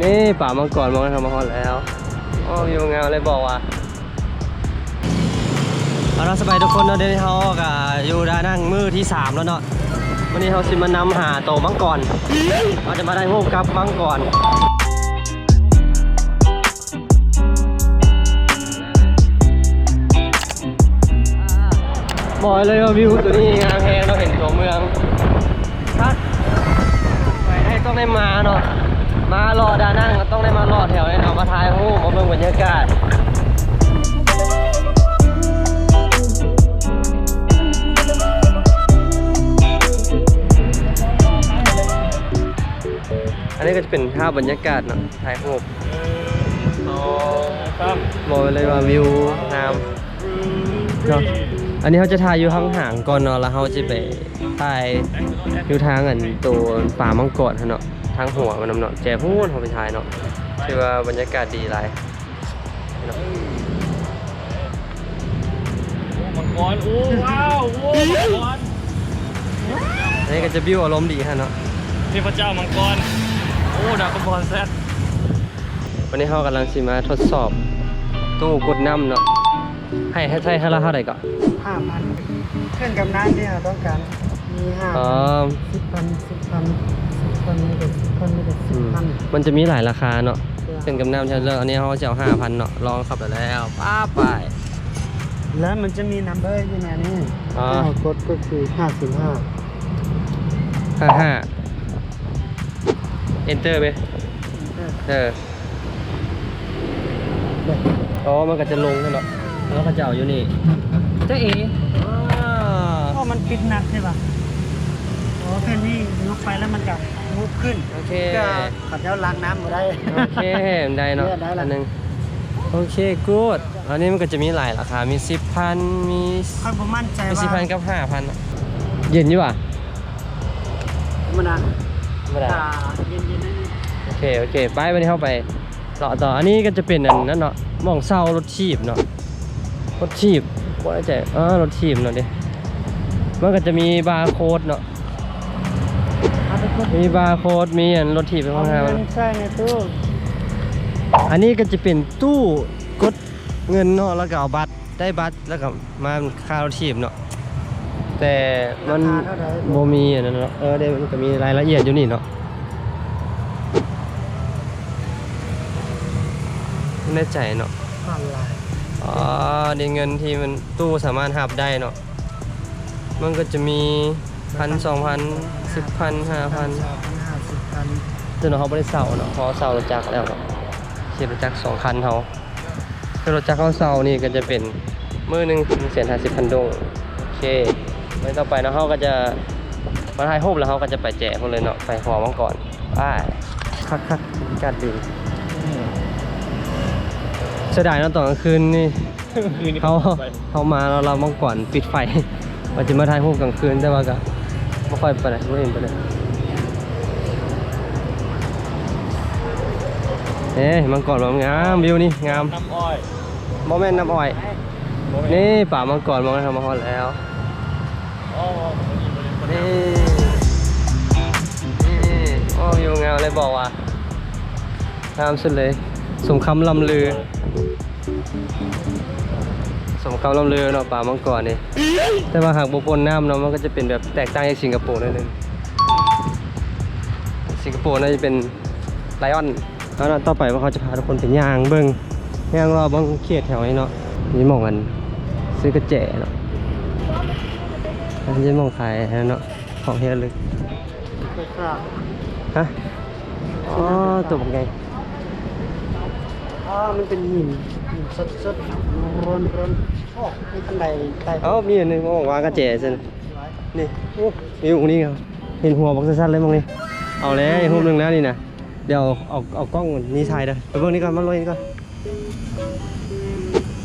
ເອີ ປາມັງກອນ ມອງເຮົາມາຮອດແລ້ວ. ໂອ້ ວິວງາມເລີຍ ບອກວ່າ. ເອົາລະ ສະບາຍດີທຸກຄົນເນາະ, ດຽວນີ້ເຮົາກໍຢູ່ດານັງມື້ທີສາມແລ້ວເນາະ. ມື້ນີ້ເຮົາຊິມານຳຫາໂຕມັງກອນ, ເຮົາຈະມາໄດ້ຮູບກັບມັງກອນ. ບອກເລີຍວ່າວິວໂຕນີ້ງາມແຮງເນາະ, ເຫັນຕົວເມືອງຄັກ. ໄປໄດ້ຕ້ອງໄດ້ມາເນາະ, ມາເລາະດານັງກໍຕ້ອງໄດ້ມາເລາະແຖວນີ້ເນາະ, ມາຖ່າຍຮູບ ມາເບິ່ງບັນຍາກາດ. ອັນນີ້ກໍຈະເປັນພາບບັນຍາກາດເນາະ, ຖ່າຍຮູບ. ໜຶ່ງ ສອງ ສາມ. ບອກໄປເລີຍວ່າວິວງາມເນາະ. ອັນນີ້ເຮົາຈະຖ່າຍຢູ່ທາງຫາງກ່ອນເນາະ, ແລ້ວເຮົາຈະໄປຖ່າຍຢູ່ທາງອັນໂຕປາມັງກອນຫັ້ນເນາະ, ທາງຫົວມັນນຳເນາະ, ແຈພຸ້ນເຮົາໄປຖ່າຍເນາະ. ຖືວ່າບັນຍາກາດດີຫຼາຍ. ໂອ້ ມັງກອນ ໂອ້ ວ້າວ ໂອ້ ມັງກອນ. ອັນນີ້ກໍຈະບິວອາລົມດີຫັ້ນເນາະ, ເທບພະເຈົ້າມັງກອນ ໂອ້ ດຣາກອນບອນແຊັດ. ວັນນີ້ເຮົາກຳລັງຊິມາທົດສອບຕູ້ກົດນ້ຳເນາະ, ໃຫ້ ໃຫ້ໃຊ້ເທື່ອລະເທົ່າໃດເກາະ? ຫ້າພັນ ຂຶ້ນກັບນ້ຳທີ່ເຮົາຕ້ອງການ. ມີຫ້າ ອໍ ພັນ ສິບພັນ ສິບພັນ ສິບພັນ ມີແຕ່ສິບພັນ ມີແຕ່ສິບພັນ. ອືມ ມັນຈະມີຫຼາຍລາຄາເນາະ. ເອີ ຂຶ້ນກັບນ້ຳທີ່ເຮົາເລືອກ. ອັນນີ້ເຮົາຈະເອົາຫ້າພັນເນາະ, ລອງຂັບໄປແລ້ວ ປ້າບ ໄປ. ແລ້ວມັນຈະມີນຳເບີຢູ່ໃນນີ້. ອໍ ໃຫ້ເຮົາກົດກໍຄືຫ້າສິບຫ້າ ຫ້າຫ້າ ເອັນເຕີເວີຍ. ເອີ ເອີ ອໍ ມັນກໍຈະລົງເນາະ, ແລ້ວເຂົາເຈົ້າຢູ່ນີ້. ຈ໊ະເອ ອໍ ອໍ ມັນປິດໜັກໃຊ່ປະ? ອໍ ແຜ່ນນີ້ຍົກໄປແລ້ວມັນກໍງຸບຂຶ້ນ. ໂອເຄ ເຂົາເຈົ້າລ້າງນ້ຳບໍ່ໄດ້. ໂອເຄ ໄດ້ເນາະ ໄດ້ລະ ອັນໜຶ່ງ. ໂອເຄ ກູດ. ອັນນີ້ມັນກໍຈະມີຫຼາຍລາຄາ, ມີສິບພັນ ມີ ຂ້ອຍບໍ່ໝັ້ນໃຈວ່າ ມີສິບພັນກັບຫ້າພັນ. ເຢັນຢູ່ຫວາ? ທຳມະດາ ທຳມະດາ ອ່າ ເຢັນໆ ໜ້ອຍໜຶ່ງ. ໂອເຄ ໂອເຄ ໄປ ບັດນີ້ເຮົາໄປເລາະຕໍ່. ອັນນີ້ກໍຈະເປັນອັນນັ້ນເນາະ, ໝ່ອງເຊົ່າລົດຖີບເນາະ, ລົດຖີບ ບໍ່ແນ່ໃຈ. ເອີ ລົດຖີບເນາະເດ້, ມັນກໍຈະມີບາໂຄດເນາະ, ເອົາໄປກົດ ມີບາໂຄດ ມີອັນລົດຖີບໃຫ້ເຮົາ. ເອົາເງິນໃສ່ໃນຕູ້. ອັນນີ້ກໍຈະເປັນຕູ້ກົດເງິນເນາະ, ແລ້ວກໍເອົາບັດ ໄດ້ບັດ ແລ້ວກໍມາຄ່າລົດຖີບເນາະ, ແຕ່ມັນ ລາຄາເທົ່າໃດ ບໍ່ມີອັນນັ້ນເນາະ. ເອີ ເດ້ ມັນກໍມີລາຍລະອຽດຢູ່ນີ້ເນາະ, ບໍ່ແນ່ໃຈເນາະ. ອໍ ນີ້ເງິນທີ່ມັນ ຕູ້ສາມາດຮັບໄດ້ເນາະ, ມັນກໍຈະມີ ພັນ ສອງພັນ ສິບພັນ ຫ້າພັນ. ສ່ວນເຮົາບໍ່ໄດ້ເຊົ່າເນາະ, ເຮົາເຊົ່າລົດຈັກແລ້ວເນາະ, ຂີ່ລົດຈັກສອງຄັນເຮົາ. ຄືລົດຈັກເຮົາເຊົ່ານີ້ກໍຈະເປັນມື້ໜຶ່ງ ໜຶ່ງແສນຫ້າສິບພັນໂດງ. ໂອເຄ ມື້ຕໍ່ໄປເນາະ ເຮົາກໍຈະມາຖ່າຍຮູບ ແລ້ວເຮົາກໍຈະໄປແຈພຸ້ນເລີຍເນາະ, ໄປຫົວມັງກອນ. ໄປ ຄັກໆ ອາກາດດີ. ເສຍດາຍເນາະ ຕອນກາງຄືນນີ້ ເຮົາ ເຮົາມາແລ້ວ ແລ້ວມັງກອນປິດໄຟ ວ່າຈະມາຖ່າຍຮູບກາງຄືນ, ແຕ່ວ່າກໍບໍ່ຄ່ອຍປານໃດ ບໍ່ເຫັນປານໃດ. ເອີ ມັງກອນວ່າງາມ, ວິວນີ້ງາມ. ນ້ຳອ້ອຍ ບໍ່ແມ່ນນ້ຳອ້ອຍ. ນີ້ປາມັງກອນ ມອງເຮົາມາຮອດແລ້ວ. ອໍ ນີ້ ນີ້ ໂອ້ ວິວງາມເລີຍ ບອກວ່າງາມສຸດເລີຍ, ສົມຄຳລ່ຳລື. ສົມຄຳລ່ຳລືເນາະ ປາມັງກອນນີ້. ແຕ່ວ່າຫາກບໍ່ພົ້ນນ້ຳເນາະ ມັນກໍຈະເປັນແບບແຕກຕ່າງຈາກສິງກະໂປໜ້ອຍໜຶ່ງ. ສິງກະໂປໜ້າຈະເປັນໄລອອນ. ເອົາເນາະ ຕໍ່ໄປພວກເຮົາຈະພາທຸກຄົນໄປຍ່າງເບິ່ງ ຍ່າງເລາະເບິ່ງເຂດແຖວນີ້ເນາະ. ມີໝ່ອງອັນຊື້ກະແຈເນາະ, ມີໝ່ອງຂາຍອັນນັ້ນເນາະ ຂອງທີ່ລະລຶກ. ຮະ? ອໍ ຕົວບັກໃຫຍ່. ອໍ ມັນເປັນຫີນ ຫີນສົດໆ ຮ້ອນໆ. ໂອ້ ມີຄັນໄດໄຕ່. ເອົ້າ ມີອັນໜຶ່ງ ມາບອກວ່າກະແຈຊັ້ນ. ນີ້ ໂອ້ ມີໝ່ອງນີ້ ເຫັນຫົວບັກຊັດໆເລີຍໝ່ອງນີ້. ເອົາແລ້ວ ຮູບໜຶ່ງແລ້ວນີ້ນະ. ດຽວເອົາ ເອົາກ້ອງນີ້ຖ່າຍເດີ. ໄປເບິ່ງນີ້ກ່ອນ ມາລົງນີ້ກ່ອນ.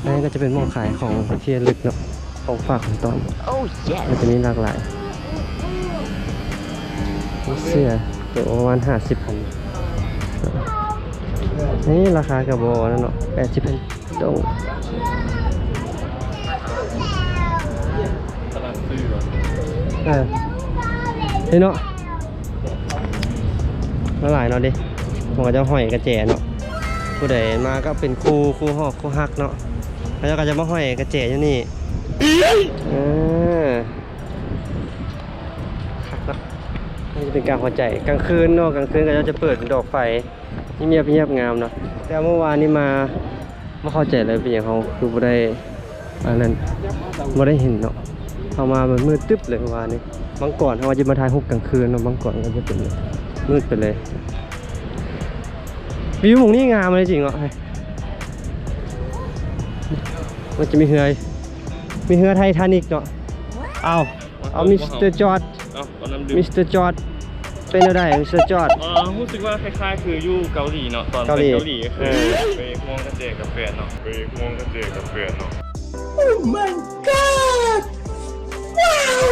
ອັນນີ້ກໍຈະເປັນໝ່ອງຂາຍຂອງທີ່ລະລຶກເນາະ, ຂອງຝາກຂອງຕ້ອນ. ໂອ້ ເຢສ ມັນຈະມີຫຼາກຫຼາຍ. ເສື້ອໂຕປະມານຫ້າສິບພັນ. ນີ້ລາຄາກໍບໍ່ນັ້ນເນາະ, ແປດສິບພັນ. ໂຕ ຕະຫຼາດຊື້ຫວາ? ເອີ ເຫັນເນາະ ຫຼາຍໆເນາະເດ້. ເຂົາເຈົ້າຫ້ອຍກະແຈເນາະ ຜູ້ໃດມາກໍເປັນຄູ່ ຄູ່ຮອກຄູ່ຮັກເນາະ ເຂົາເຈົ້າກໍຈະມາຫ້ອຍກະແຈຢູ່ນີ້ ເອີ ຄັກເນາະ ນີ້ຈະເປັນກາງຫົວໃຈ ກາງຄືນເນາະ ກາງຄືນເຂົາເຈົ້າຈະເປີດເປັນດອກໄຟ ງຽບໆ ງາມເນາະ ແຕ່ເມື່ອວານນີ້ມາ ບໍ່ເຂົ້າໃຈເລີຍ ເປັນຫຍັງເຮົາຄືບໍ່ໄດ້ ອັນນັ້ນ ບໍ່ໄດ້ເຫັນເນາະ ເຮົາມາມັນມືດຕຶບເລີຍວານນີ້ ບາງກ່ອນເຮົາວ່າຈະມາຖ່າຍຮູບກາງຄືນເນາະ ບາງກ່ອນກໍຈະເປັນມືດໄປເລີຍ ວິວໝ່ອງນີ້ງາມເລີຍຈິງເນາະ ມັນຈະມີເຮືອ ມີເຮືອໄທທານິກເນາະ ເອົາ ເອົາ ມິສເຕີຈອດ ເອົາ ເອົານ້ຳດື່ມ ມິສເຕີຈອດ ເປັນແນວໃດ ມິສເຕີຈອດ? ເອີ ຮູ້ສຶກວ່າຄ້າຍໆຄືຢູ່ເກົາຫຼີເນາະ ຕອນເປັນເກົາຫຼີ ເກົາຫຼີ ຄື ເອີ ໄປຮ່ວມກັນແຈກກາແຟເນາະ ໄປຮ່ວມກັນແຈກກາແຟເນາະ Oh my god! Wow!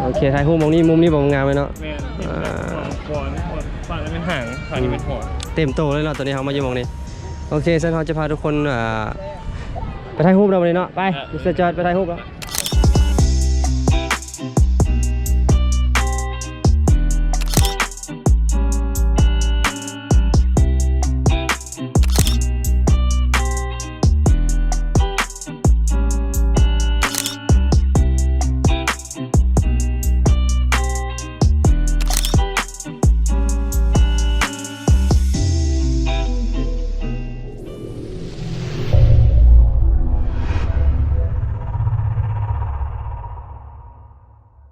ໂອເຄ ຖ່າຍຮູບໝ່ອງນີ້ ມຸມນີ້ບໍ່ງາມເລີຍເນາະ ແມ່ນ ອ່າ ຂວາ ຂວາ ຂວານີ້ແມ່ນຫາງ ຂວານີ້ແມ່ນຫົວ ເຕັມໂຕເລີຍເນາະ ຕອນນີ້ເຮົາມາຢູ່ໝ່ອງນີ້ ໂອເຄ ຊັ້ນເຮົາຈະພາທຸກຄົນ ອ່າ ໄປຖ່າຍຮູບເນາະ ມື້ນີ້ເນາະ ໄປ ເອີ ມິສເຕີຈອດ ໄປຖ່າຍຮູບເນາະ.